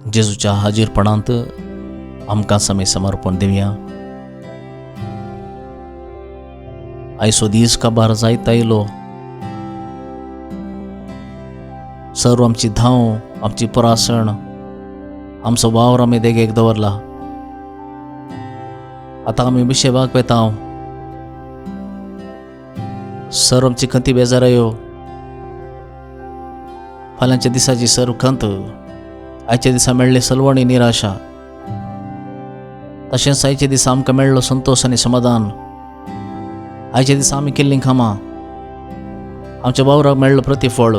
जेजूच्या हाजीरपणांत आमकां आमी समर्पण दिवया. आयचो दीस काबार जायत आयलो. सर्व आमची धांव, आमची परासण, आमचो वावर आमी देगेक दवरला. आतां आमी विशेवाक वेता. सर्व आमची खंती बेजारायो, फाल्यांच्या दिसाची सर्व खंत, आयच्या दिसा मेळ्ळी सलवणी निराशा, तशेंच आयच्या दिसा आमकां मेळ्ळो संतोश आनी समाधान. आयच्या दिसा आमी केल्लीं कामां, आमच्या वावराक मेळ्ळो प्रतिफळ,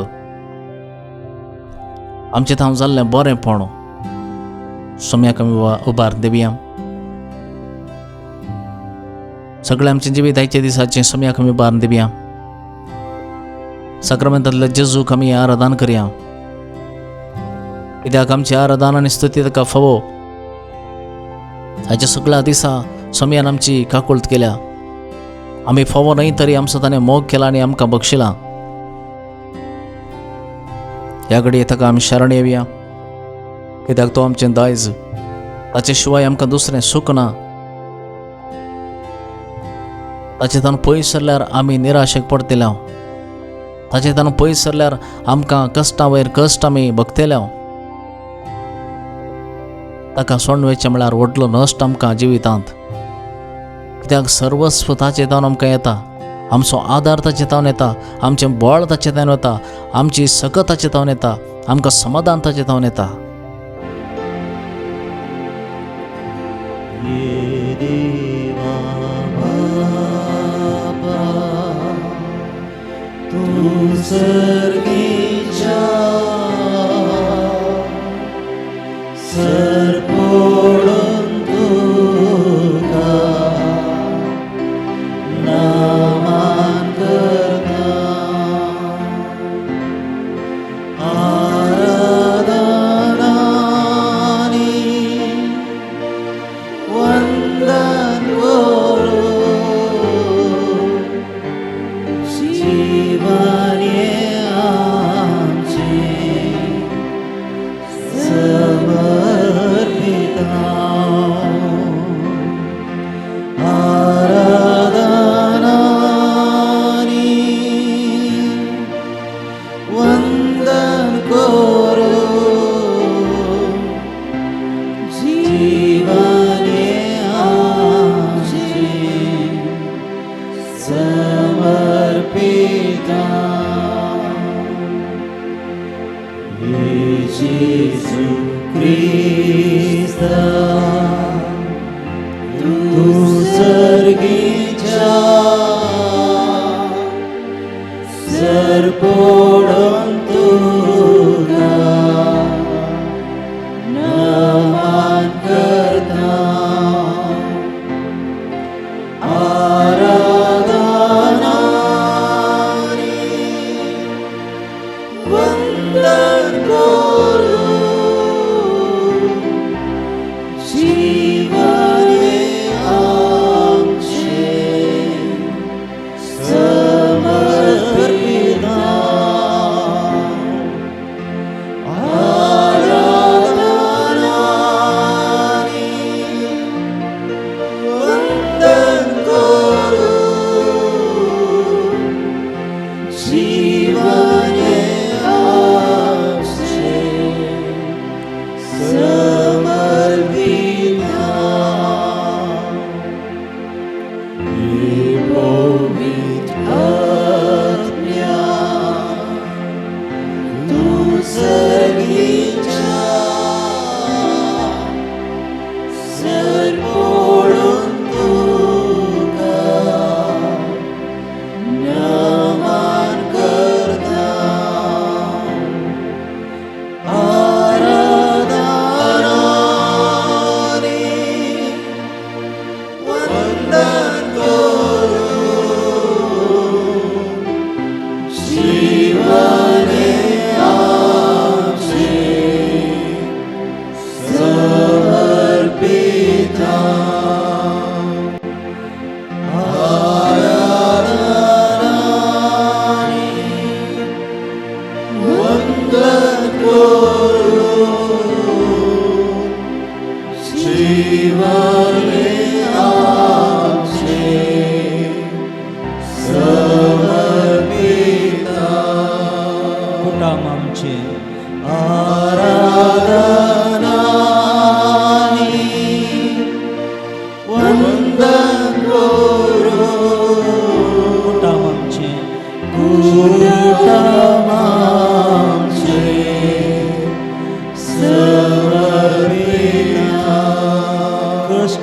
आमचें थावन जाल्लें बरेंपण सोम्याक आमी उबार दिवया. सगळें आमचें जिवीत आयच्या दिसाचें सोम्याक आमी उबार दिवया. साक्रामेंतांतल्या जेजूक आमी आराधन करया, कित्याक आमची आराधन आनी स्तुती ताका फावो. हाच्या सगळ्या दिसा सोम्यान आमची काकुळट केल्या. आमी फावो न्हय तरी आमचो ताणें मोग केला आनी आमकां बक्षिला. ह्या घडये ताका आमी शरण येवया, कित्याक तो आमचें दायज, ताचे शिवाय आमकां दुसरें सूख ना. ताचे तान पयस सरल्यार आमी निराशेक पडटले, ताचे तान पयस सरल्यार आमकां कश्टां वयर कश्ट आमी भोगतले. ताका सोडून वयचें म्हळ्यार व्हडलो नश्ट आमकां जिवितांत, कित्याक सर्वस्व ताचे तावन आमकां येता. आमचो आदार ताचे तावन येता, आमचें बळ ताचे तावन येता, आमची सकत ताचे तावन येता, आमकां समाधान ताचे तावन येता.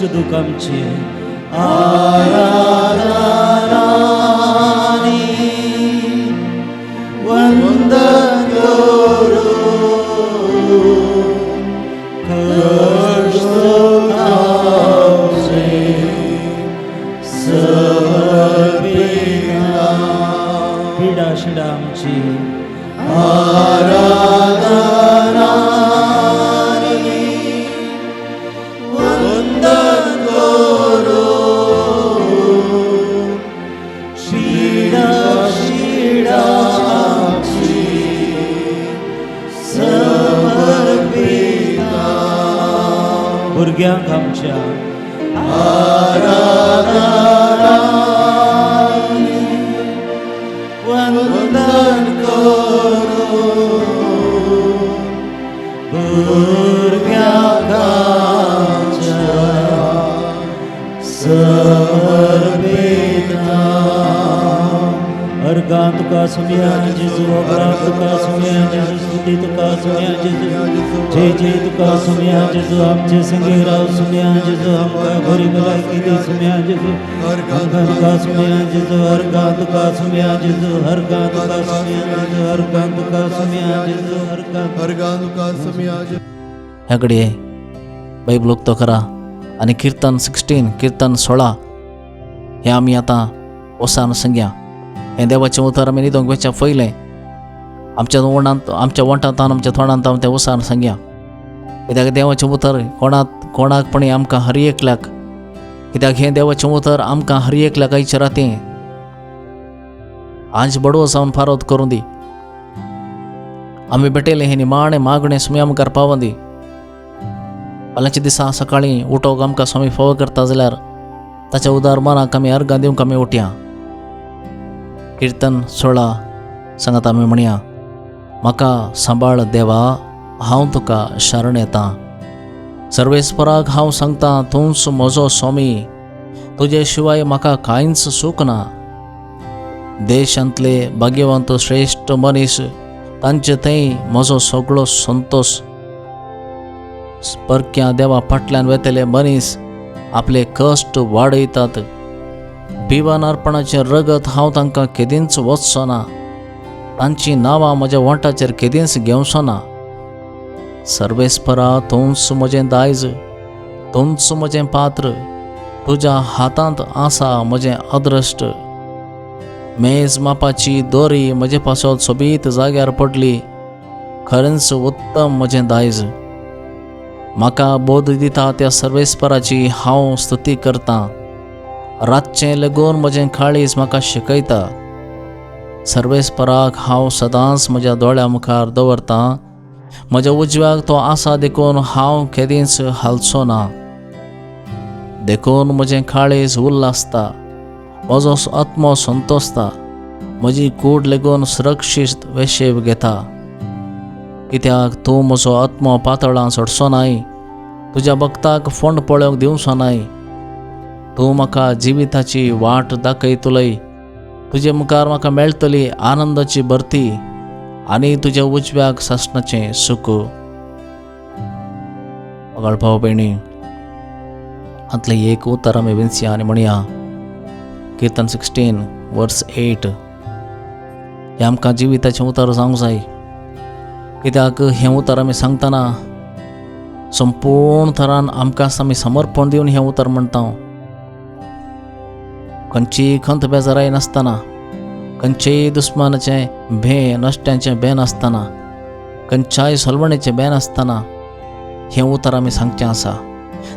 कश्ट दुख आमचे आराधना वंदन करू कश्ट दुख आमचे समर्पिता पिडा शिडा आमची आराधना वंदन करू शिडा शिडा आमची समर्पिता भुरग्यांक आमच्या आराधना वंदन करू भुरग्यांक आमच्या समर्पिता. अर्गां तुका सुम्या जेजू, अब्राम तुका सुम्या जेजू, स्तुती तुका सुम्या जेजू, जय जय तुका सुम्या जेजू, आमचे संगे राव सुम्या जेजू, आमकां बरी भलायकी दी सुम्या जेजू, आमकां तुका सुम्या जेजू, अर्गां तुका सुम्या जेजू, अर्गां तुका सुम्या जेजू, अर्गां तुका सुम्या जेजू, अर्गां अर्गां तुका सुम्या जेजू. ह्या घडये बायबल उक्तो करा आनी किर्तन 16, किर्तन 16 हें आमी आतां ओसान सांगया. हें देवाचें उतर आमी न्हिदोंक वचच्या पयलें आमच्या वोंडांत, आमच्या वोंठांत, आमच्या तोंडांत आमी तें ओसान सांगया. कित्याक देवाचें उतर कोणाक कोणाकपणी आमकां हर एकल्याक, कित्याक हें देवाचें उतर आमकां हर एकल्याक आयचे राती आज बडवो जावन फारोद करूं दी. आमी भेटयलें हें निमाणें मागणें सुम्या मुखार पावों दी. फाल्यांच्या दिसा सकाळीं उठोवंक आमकां स्वामी फावो करता जाल्यार ताच्या उदार मनाक आमी अर्गां दिवंक आमी उठया. किर्तन 16 सांगात आमी म्हणया, म्हाका सांबाळ देवा, हांव तुका शरण येता. सर्वेस्पराक हांव सांगता, तूंच म्हजो स्वामी, तुजे शिवाय म्हाका कांयच सूख ना. देशांतले भाग्यवंत श्रेश्ठ मनीस तांचे थंय म्हजो सगळो संतोश. परक्या देवा फाटल्यान वेतले मनीस आपले कश्ट वाडयतात. बिवान अर्पणाचें रगत हांव तांकां केदींच वचचो ना. तांचीं नांवां म्हज्या वोंठाचेर केदींच घेवचो ना. सर्वेस्परा, तूंच म्हजें दायज, तूंच म्हजें पात्र, तुज्या हातांत आसा म्हजें अद्रश्ट. मेज मापाची दोरी म्हजे पासत सोबीत जाग्यार पडली. खरेंच उत्तम म्हजें दायज. म्हाका बोध दिता त्या सर्वेस्पराची हांव स्तुती करतां. रातचें लेगून म्हजें काळीज म्हाका शिकयता. सर्वेस्पराक हांव सदांच म्हज्या दोळ्या मुखार दवरतां. म्हज्या उजव्याक तो आसा देखून हांव केदींच हालचो ना. देखून म्हजें काळीज उल्हासता, म्हजो आत्मो संतोसता, म्हजी कूड लेगून सुरक्षीत वेशेव घेता. कित्याक तूं म्हजो आत्मो पातळां सोडचो नाय, तुज्या भक्ताक फोंड पळोवंक दिवचो नाय. तूं म्हाका जिविताची वाट दाखयतलय. तुजे मुखार म्हाका मेळटली आनंदाची भरती आनी तुज्या उजव्याक सासणाचें सुख. मोगाळ भाव भयणी, हांतलें एक उतर आमी विंचया आनी म्हणया, किर्तन 16 वर्स 8. हें आमकां जिविताचें उतर जावंक जाय. कित्याक हें उतर आमी सांगतना संपूर्ण थरान आमकां आमी समर्पण दिवन हें उतर म्हणटा. खंयचीय खंत बेजाराय नासतना, खंयचेय दुस्मानाचें भें नश्ट्यांचें भें नासतना, खंयच्याय सलवणेचें भें नासतना हें उतर आमी सांगचें आसा.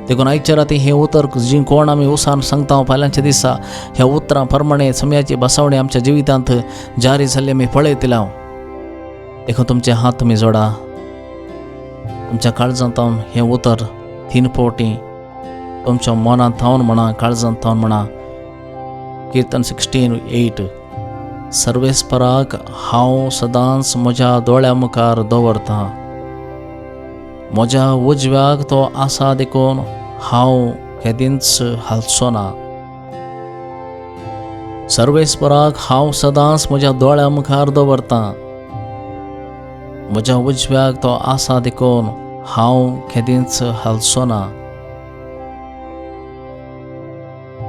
देखून आयच्या राती हें उतर जी कोण आमी उसान सांगता, फाल्यांच्या दिसा ह्या उतरां प्रमाणे समयाची बसवणी आमच्या जिवितांत जारी जाल्ली आमी पळयतले हांव. देखून तुमचे हात तुमी जोडा, तुमच्या काळजांत हें उतर 3 फावटी तुमच्या मनांत थावन म्हणा, काळजांत थावन म्हणा. किर्तन 16:8. सर्वेस्पराक हांव सदांच म्हज्या दोळ्या मुखार दवरतां. म्हज्या उजव्याक तो आसा देखून हांव केदींच हालचो ना. सर्वेस्पराक हांव सदांच म्हज्या दोळ्या मुखार दवरतां. म्हज्या उजव्याक तो आसा देखून हांव केदींच हालचो ना.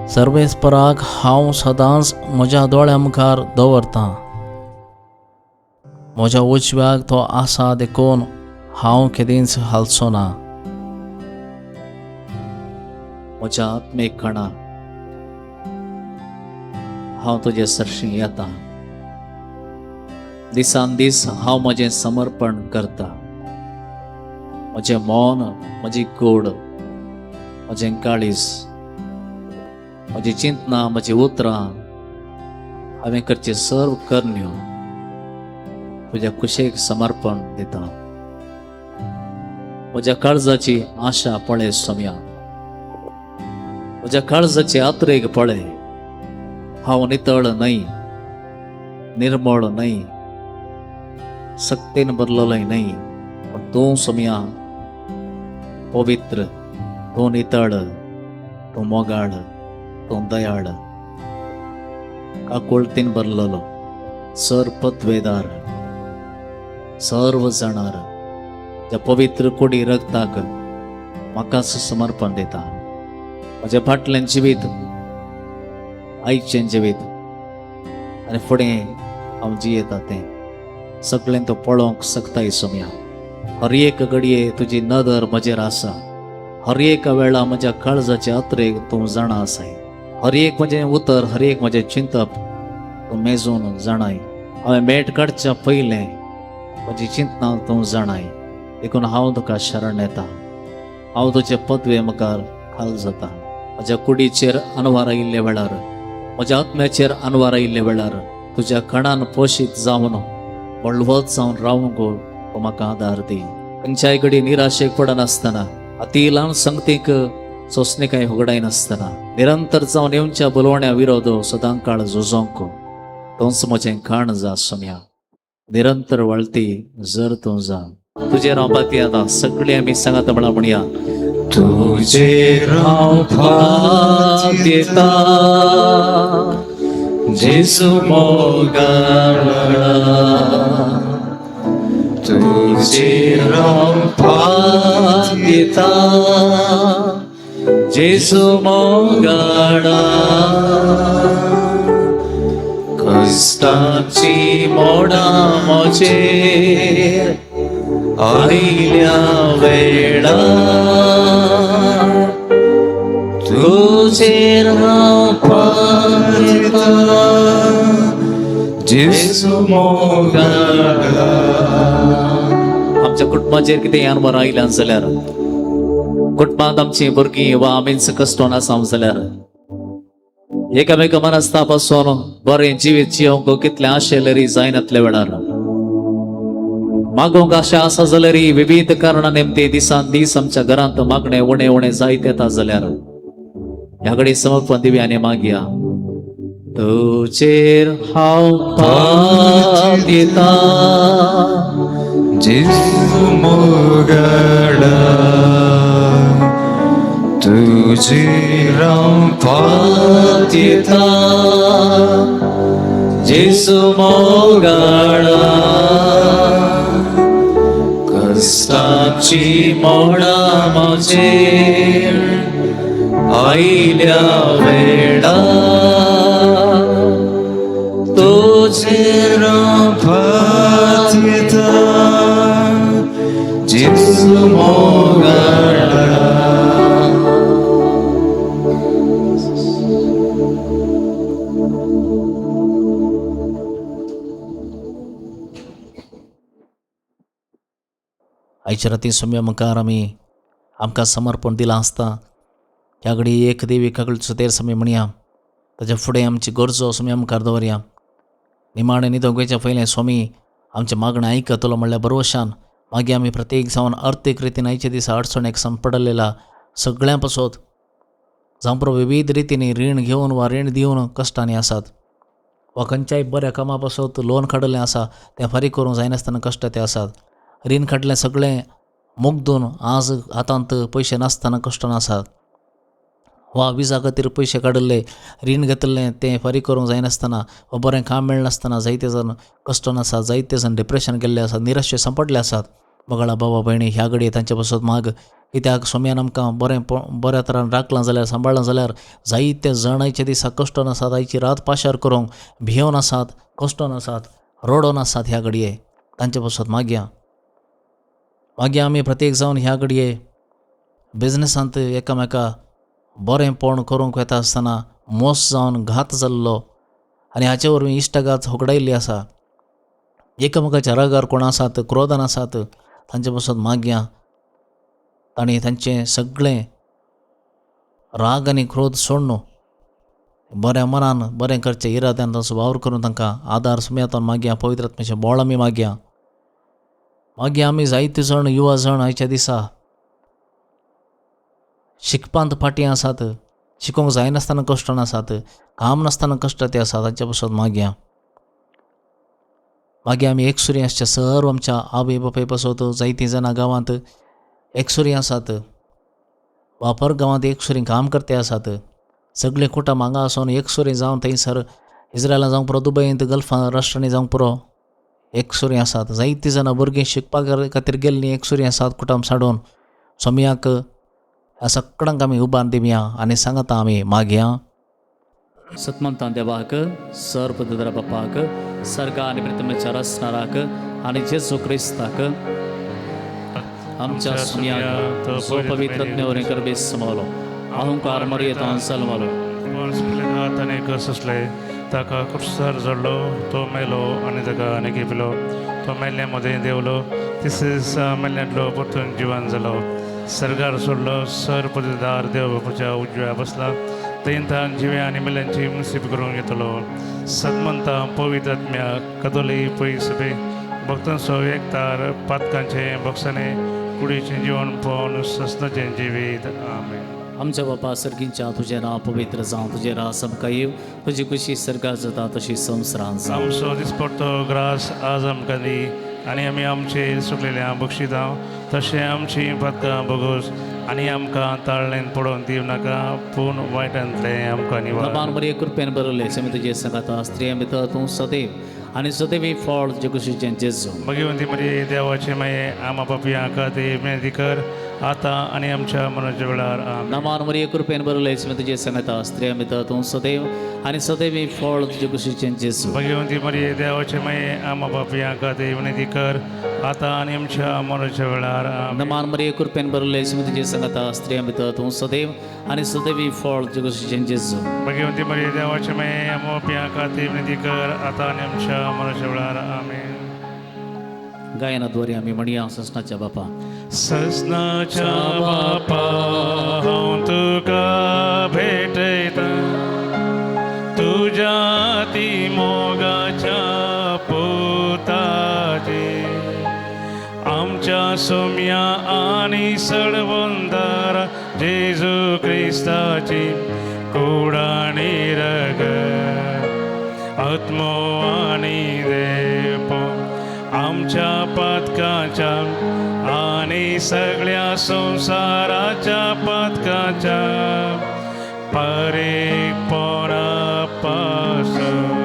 सर्वेस्पराक हांव सदांच म्हज्या दोळ्या मुखार दवरतां. म्हज्या उजव्याक तो आसा देखून हांव केदींच हालचो ना. म्हज्या आत्मीक कणा हांव तुजे सरशीं येता. दिसान दीस हांव म्हजें समर्पण करता. म्हजें मन, म्हजी कूड, म्हजें काळीज, म्हजी चिंतना, म्हजी उतरां हांवें करचें सर्व करण्यो तुज्या कुशेक समर्पण दिता. म्हज्या काळजाची आशा पळय सोम्या, म्हज्या काळजाची आत्रेक पळय. हांव नितळ न्हय, निर्मळ न्हय, सक्तेन भरलेलोय न्हय, पूण तूं सोम्या पवित्र, तूं नितळ, तूं मोगाळ, तूं दयाळ, काकुळतीन भरलेलो, सर पदवेदार, सर्व जाणार, ज्या पवित्र कुडी रक्ताक म्हाकाच समर्पण दिता. म्हज्या फाटल्यान जिवीत, आयचें जिवीत आनी फुडें हांव जियेता तें सगळें तो पळोवंक शकताय सोम्या. हर एक घडये तुजी नदर म्हजेर आसा. हर एका वेळा म्हज्या काळजाचे अत्रेक तूं जाणा आसाय. हर एक म्हजें उतर, हर एक म्हजें चिंतप तूं मेजून जाणाय. हांवें मेट काडच्या पयलें म्हजी चिंतनां तूं जाणाय. देखून हांव तुका शरण येता. हांव तुजे पदवे मुखार खाल जाता. म्हज्या कुडीचेर अनवार आयिल्ल्या वेळार, म्हज्या आत्म्याचेर अनवार आयिल्ल्या वेळार तुज्या कणान पोशीत जावन बळवत जावन रावंक तूं म्हाका आदार दी. खंयच्याय घडी निराशेक पडनासतना, अती ल्हान संगतीक सोंसणीकाय होगडायनासतना, निरंतर जावन येवच्या बोलवण्या विरोध सदां काळ झुजोंक तूंच म्हजें खाण जा सोम्या. निरंतर वळती जर तूं जा. तुजेर हांव पातयेता. सगळीं आमी सांगात म्हणा म्हणया. तुजेर हांव पातयेता जेजू मोगाळा, तुजेर हांव पातयेता जेजू मोगाळा. कश्टाची मोडां म्हजेर आयल्या वेळा तुजेर हांव पातयेता जेजू मोगाळा. आमच्या कुटुंबाचेर कितें अनवर आयल्यान जाल्यार, कुटुंबांत आमची भुरगीं वा आमीच कश्टोन आसा जाल्यार, एकामेका मनस्तापासून बरें जिवीत जियोंक कितलें आशेलेरी जायनातल्या वेळार, मागोवंक आशा आसा जाल्यार विविध कारणां नेमते दिसान दीस आमच्या घरांत मागणें उणें उणें जायत येता जाल्यार ह्या कडेन समर्पण दिवया आनी मागया. तुजेर हांव पातयेता जेजू मोगाळा, तुजेर हांव पातयेता जेजू मोगाळा. कश्टाची मोडां म्हजेर आयल्या वेळा तुजेर हांव पातयेता जेजू मोगाळा. आयच्या राती सोम्या मुखार आमी आमकां समर्पण दिलां आसता. ह्या घडी एक देवी कागळ तेर समी म्हणया. ताच्या फुडें आमची गरजो सोम्या मुखार दवरया. निमाणें न्हिदोंक वयच्या पयलें स्वामी आमचें मागणें आयकतलो म्हणल्यार भरवशान मागीर आमी प्रत्येक जावन अर्थीक रितीन आयच्या दिसा अडचणेक संपडलेला सगळ्यां पासत, जावं पुरो विविध रितींनी रीण घेवन वा रीण दिवन कश्टांनी आसात वा खंयच्याय बऱ्या कामा पासत लोन काडिल्लें आसा तें फारीक करूंक जायनासतना कश्ट ते आसात. रीण काडलें सगळें मुगदून आज हातांत पयशे नासतना कश्टान आसात वा विजा खातीर पयशे काडिल्ले रीण घेतिल्लें तें फारीक करूंक जायनासतना वा बरें काम मेळनासतना जायते जाण कश्टान आसात, जायते जाण डिप्रेशन गेल्ले आसात, निराशे सांपडले आसात. बगळा बाबा भयणी ह्या घडये तांचे पासत माग कित्याक सोम्यान आमकां बरें बऱ्या तरान राखलां जाल्यार, सांबाळ्ळां जाल्यार जायते जाण आयच्या दिसा कश्टोन आसात, आयची रात पाशार करूंक भियोन आसात, कश्टोन आसात, रडोन आसात. ह्या घडये तांचे पासत मागया. मागीर आमी प्रत्येक जावन ह्या घडये बिजनसांत एकामेका बरेंपण करूंक वता आसतना मोस जावन घात जाल्लो आनी हाचे वरवीं इश्टागात होगडायल्ली आसा. एकामेकाच्या रागार कोण आसात, क्रोधान आसात, तांचे पासत मागया. तांणी तांचें सगळें राग आनी क्रोध सोडून बऱ्या मनान बरें करचें इराद्यान तांचो वावर करून तांकां आदार सुमयातान मागया. पवित्र आत्म्याचें बळ आमी मागया. मागीर आमी जायते जाण युवा जाण आयच्या दिसा शिकपांत फाटीं आसात, शिकोवंक जायनासतना कश्टान आसात, काम नासतना कश्ट ते आसात, तांचे पासत मागया. मागीर आमी एकसुरी आसच्या सर्व आमच्या आवय बापाय पासत जायतीं जाणां गांवांत एकसुरी आसात, वापर गांवांत एकसुरी काम करते आसात. सगळे कुटुंब हांगा आसून एकसुरी जावन थंयसर इस्रायलान जावंक पुरो, दुबयंत, गल्फां राष्ट्रांनी जावंक पुरो एकसुरी आसात. जायतीं जाणां भुरगीं शिकपा खातीर गेल्लीं एकसुरी आसात कुटुंब साडून. सोमयाक ह्या सगळ्यांक आमी उबार दिवया आनी सांगता आमी मागया. सतमंतां देवाक, सर्वदरा बापाक, सर्गा आनी प्रतिमेच्या रसणाराक आनी जेजू क्रिस्ताक आमच्या सुमयाक जो पवित्र आत्म्या करबेस समवलो अहंकार मर्येतान सलमलो ताणें कसले ताका कुर्सार जडलो, तो मेलो आनी ताका आनी घेपलो. तो मेल्ल्या मदें देंवलो, तिसरे दिसा मेल्ल्यांतलो परतून जिवन जालो. सरकार सोडलो, सर पददार देव बापाच्या उजव्या बसला, थंय तान जिव्या आनी मेल्यांची मुसीब करूंक येतलो. सदमंता पवित्र आत्म्या कदोली पयसबे भक्तांचो एकतार पातकांचें बक्षाणें कुडीचें जिवन पळोवन ससनाचें जिवीत. आमेन. आमच्या बापा सर्गींच्या तुजें नांव पवित्र जावं, तुजें राज आमकां येवं, तुजी खुशी सर्गात जाता तशी संवसारांत जावं. आमचो दिसपडतो ग्रास आज आमकां दी आनी आमी आमचे सुकलेल्या बक्षितां तशें आमची पातकां बगोस आनी आमकां ताळ्ळेन पडोवन दिवं नाका, पूण वायटांतलें आमकां निवार. नबान मरिये कृपेन बरयलें, समी तुजे सांगाता, स्त्रियां भितर तूं सदैव आनी सदैव फळ तुजे कुशीचें जेजू. भगवंती मरिये देवाचे माये आमा पापयां खातीर विनंती कर आतां आनी आमच्या मरणाच्या वेळार. आमेन. नमान मरिये कृपेन बरयलें, समी तुजे सांगाता, स्त्रियां भितर तूं सदैव आनी सदैव फळ तुजे कुशीचें जेजू. भगवंती मरिये देवाचे माये आमा पापयां खातीर विनंती कर आतां आनी आमच्या मरणाच्या वेळार. आमेन. नमान मरिये कृपेन बरयलें, समी तुजे सांगाता, स्त्रियां भितर तूं सदैव आनी सदैव फळ तुजे कुशीचें जेजू. भगवंती मरिये देवाचे माये आमा पापयां खातीर विनंती कर आतां आनी आमच्या मरणाच्या वेळार. आमेन. गायनाद्वारे आमी म्हणया ससनाच्या बापा. ससनाच्या बापा हांव तुका भेटयता, तुज्या ती मोगाच्या पुताचे आमच्या सोम्या आनी सडवंदारा जेजू क्रिस्ताची कुडाणी रग आत्मो आनी देव आमच्या पातकाच्या आनी सगळ्या संवसाराच्या पातकाच्या परेपणा पासून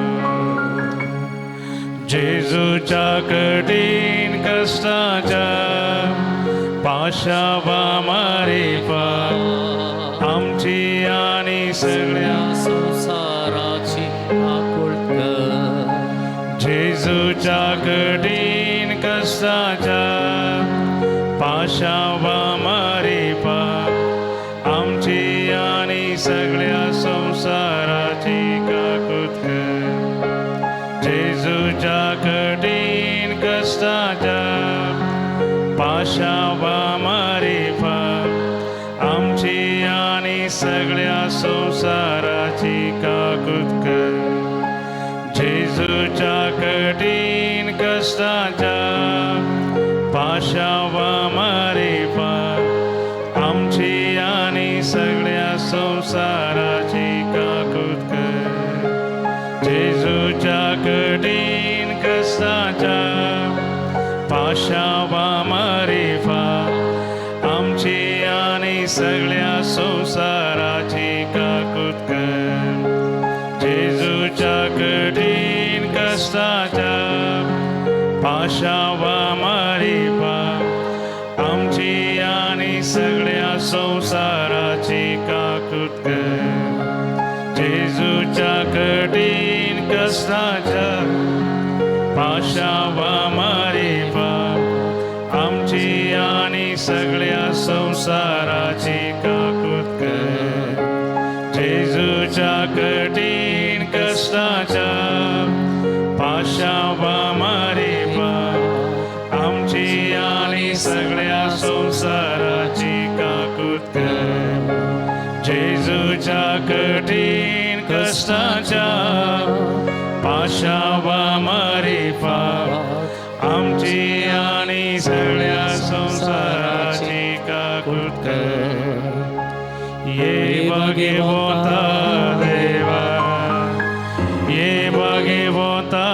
जेजूच्या कठीण कश्टाच्या पाशावा मारिफा आमची आनी सगळ्या संवसाराची आकुळ कर. जेजूच्या कठीण कश्टाच्या पाशावा मारिफा आमची आनी सगळ्या संवसाराची काकूत कर. जेजूच्या कठीण कश्टाच्या पाशावा मारिफा आमची आनी सगळ्या संवसाराची काकूत कर. जेजूच्या कठीण कश्टाच्या पाशावा मारिफा आमची आनी सगळ्या संवसाराची काकूत कर. जेजूच्या कठीण कश्टाच्या पाशावा मारिफा आमची आनी सगळ्या संवसाराची काकूत कर. जेजूच्या कठीण कश्टाच्या पाशावा मारिफा आमची आनी सगळ्या संवसाराची काकूत कर. जेजूच्या कठीण कष्टाच्या पाशावा मारिफा आमची आनी सगळ्या संवसाराची काकूत कर. जेजूच्या कठीण कष्टाच्या पाशावा मारिफा आमची आनी सगळ्या संवसाराची काकूत कर. जेजूच्या कठीण कष्टाच्या पाशावा मारिफा आमची आनी सगळ्या संवसाराची काकूत कर. ये भगवता देवा, ये भगवता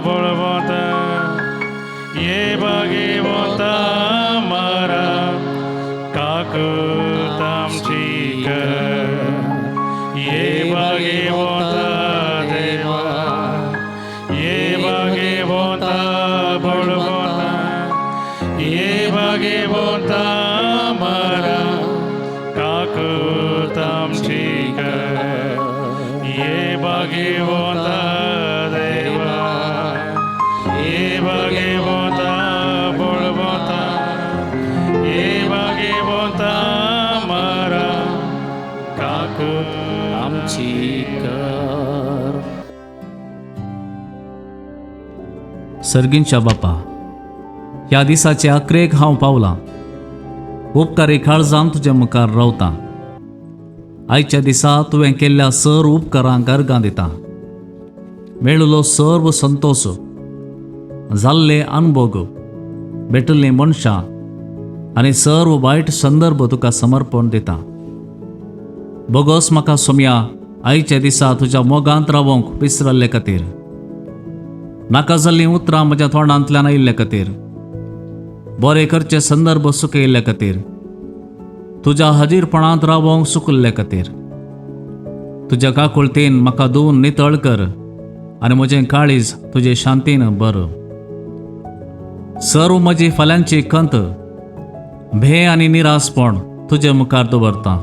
बळवता, ये भगवता मारा काकूत आमची कर. ये भगवता देवा, ये भगवता बळवता, ये भगवता मारा काकूत आमची कर. ये भगवता देवा, ये भगवता बळवता, ये भगवता मारा काकूत आमची कर. सर्गींच्या बापा, ह्या दिसाचे अकरेक हांव पावलां. उपकारी काळजान तुज्या मुखार रावतां. आयच्या दिसा तुवें केल्ल्या सर उपकारांक अर्गां दिता. मेळिल्लो सर्व संतोश, जाल्ले अनभोग, भेटिल्लीं मनशां आनी सर्व वायट संदर्भ तुका समर्पण दिता. बोगोस म्हाका सोमया आयच्या दिसा तुज्या मोगांत रावोंक विसरल्ले खातीर, नाका जाल्लीं उतरां म्हज्या तोंडांतल्यान आयिल्ले खातीर, बरे करचे संदर्भ सुकयिल्ले खातीर, तुज्या हाजीरपणांत रावोंक सुकल्ले खातीर. तुज्या काकुळतेन म्हाका धुवन नितळ कर आनी म्हजें काळीज तुजे शांतीन बर. सर्व म्हजी फाल्यांची खंत, भे आनी निरासपण तुजे मुखार दवरता.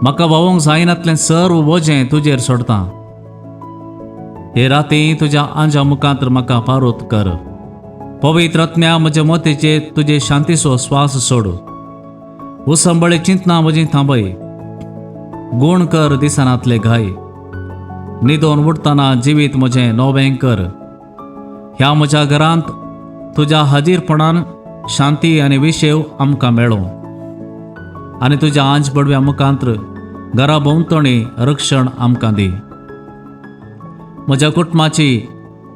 म्हाका व्हांवूंक जायनातलें सर्व वजें तुजेर सोडता. हे राती तुज्या आंजा मुखांत म्हाका पारोत कर. पवित्र आत्म्या, म्हज्या मतीचेर तुजे शांतीचो स्वास सोड. उसंबळे चिंतना म्हजी थांबय. गुण कर दिसनातले घाय. निदोन उठतना जिवीत म्हजें नवें कर. ह्या म्हज्या घरांत तुज्या हाजीरपणान शांती आनी विशेव आमकां मेळो आनी तुज्या आंज बडव्या मुखांत्र घरा भोंवतणी रक्षण आमकां दी. म्हज्या कुटुंबाची,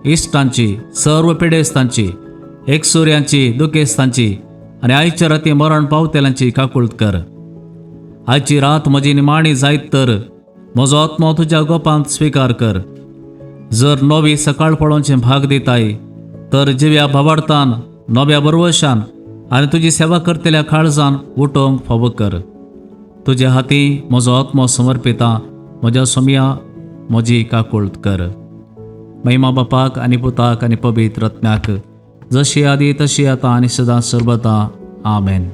इश्टांची, सर्व पिडेस्तांची, एकसुऱ्यांची, दुखेस्तांची आनी आयच्या राती मरण पावतेल्यांची काकूळत कर. आयची रात म्हजी निमाणी जायत तर म्हजो आत्मो तुज्या गोपांत स्विकार कर. जर नवी सकाळ पळोवचें भाग दिताय तर जिव्या भावार्थान, नव्या बरवशान आनी तुजी सेवा करतल्या काळजान उठोवंक फावो कर. तुज्या हाती म्हजो आत्मो समर्पिता. म्हज्या सोमया, म्हजी काकूळत कर. महिमा बापाक आनी पुताक आनी पवित्र आत्म्याक, जशी आदी तशी आतां आनी सदां सर्वता. आमेन.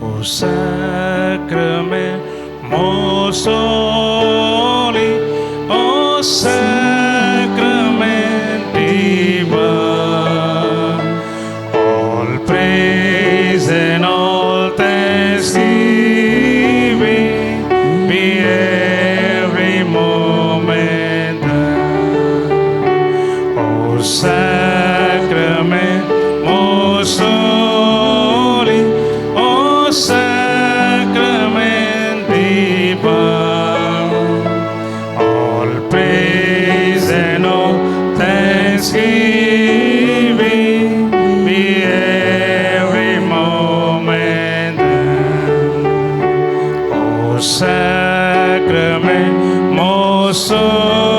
O sacrament most holy, O sacrament divine, all praise and all thanksgiving be every moment thine. O sacrament most holy, O sacrament divine, all praise and all thanksgiving be every moment thine. O sacrament most सोड.